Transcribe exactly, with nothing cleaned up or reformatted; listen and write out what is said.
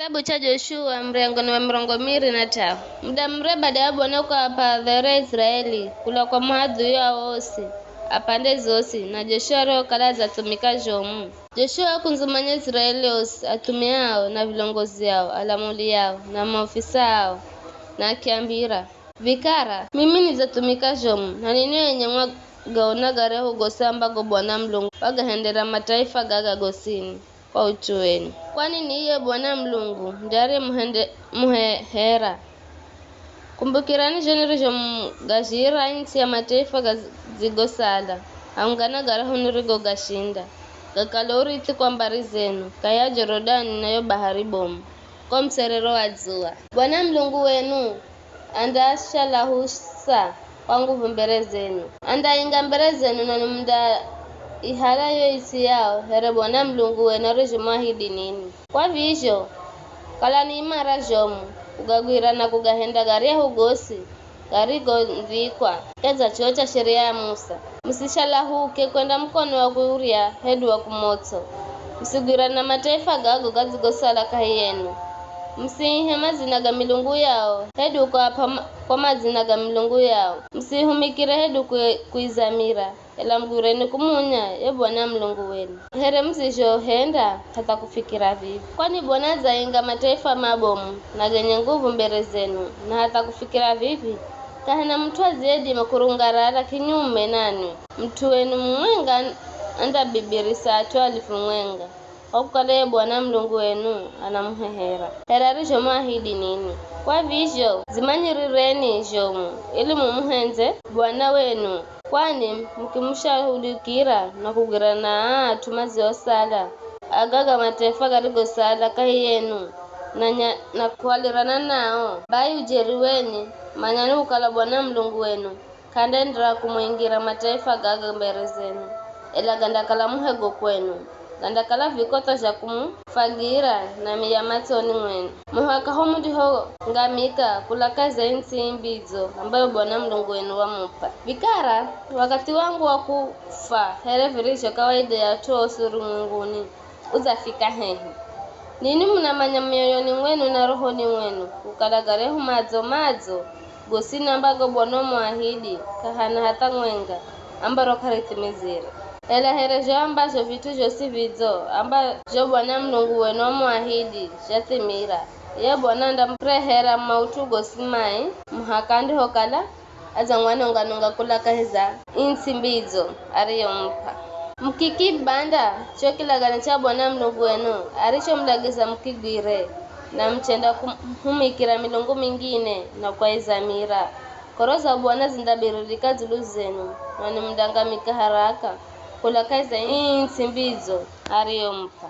Kitabu cha Joshua, muryango ni wa mirongo miri na t'ahu. Muda mure bada ya Bwana kuap'a dhera Israeli, kula kwa muhadhuyo ao osi, a pande zosi, na Joshua ariokala adzathumika zhomu. Joshua akundzumanya Israeli osi, athumia ao, na vilongozi ao, alamuli ao, na maofisa ao, na akiambira, vikara, mimi nidzathumika zhomu, na ninwi enye mwagaona garyahu gosi ambago Bwana Mulungu wagahendera mataifa gaga gosini kwa ut'u wenu. Kwani ni iye Bwana Mulungu ndiye ariyemuhende-, muhehera. Kumbukirani zho nirizhomugazhira its'i ya mataifa gazigosala, hamwenga na garyahu nirigogashinda, gakale urithi kwa mbari zenu, kahi ya Jorodani na yo bahari bomu, ko mutserero wa dzuwa. Bwana Mulungu wenu andashalahisa kwa nguvu mbere zenu. Andainga mbere zenu nanwi mundaihala yo its'i yao here Bwana Mulungu wenu arizhomwahidi ninwi. Kwa vizho, kalani imara zhomu kugagwira na kugahenda garyahu gosi garigondhikwa kahi za chuwo cha Sheria ya Musa. Musishalahuke kwenda mukono wa kurya hedu wa kumotso. Musigwirane na mataifa gago gadzigosala kahi yenu. Musiihe madzina ga milungu yao, hedu kuap'a ma-, kwa madzina ga milungu yao. Musiihumikire hedu kui-, kuizamira, ela mugwireni kumunya ye Bwana Mulungu wenu, here muzizhohenda hatha kufikira vivi. Kwani Bwana adzainga mataifa mabomu na genye nguvu mbere zenu, na hatha kufikira vivi, kahana mut'u adziyedima kurungarara kinyume nanwi. Mut'u wenu mumwenga andabibirisa at'u alifu mwenga, kwa kukala ye Bwana Mulungu wenu anamuhehera, here arizhomwahidi ninwi. Kwa vizho, dzimanyirireni zhomu, ili mumuhendze Bwana wenu, kwani mukimushahudikira na kugwirana na aa at'u madziosala, agaga mataifa garigosala kahi yenu, na nya-, na kuhalirana nao, bai ujeri weni, manyani kukala Bwana Mulungu wenu k'andaenderera kumuingira mataifa gaga mbere zenu, ela gandakala muhego kwenu, gandakala vikotho zha kumufagira na miya matsoni mwenu, muhaka ho mundihongamika kula kahi za its'i mbidzo ambayo Bwana Mulungu wenu wamup'a. Vikara, wakathi wangu wa kufa, here virizho kawaida ya at'u osi urumwenguni, udzafika hehi. Ninwi munamanya mioyoni mwenu na rohoni mwenu kukala garyahu madzo-madzo gosini ambago Bwana wamuahidi, k'ahana hatha mwenga ambaro k'arithimizire. Ela here zho ambazho vit'u zhosi vidzo ambazho Bwana Mulungu wenu wamuahidi zhathimira, ye Bwana andamurehera maut'u gosi mai, muhaka andihokala adzamwanonga-nonga kula kahi za its'i mbidzo ariyomup'a. Mukikibanda cho kilagane cha Bwana Mulungu wenu arichomulagiza mukigwire, na muchenda kumuhumikira milungu mingine na kwaizamira. Koro za Bwana zindabiririka dzulu zenu, nanwi mundangamika haraka kula kahi za its'i mbidzo ariyomup'a.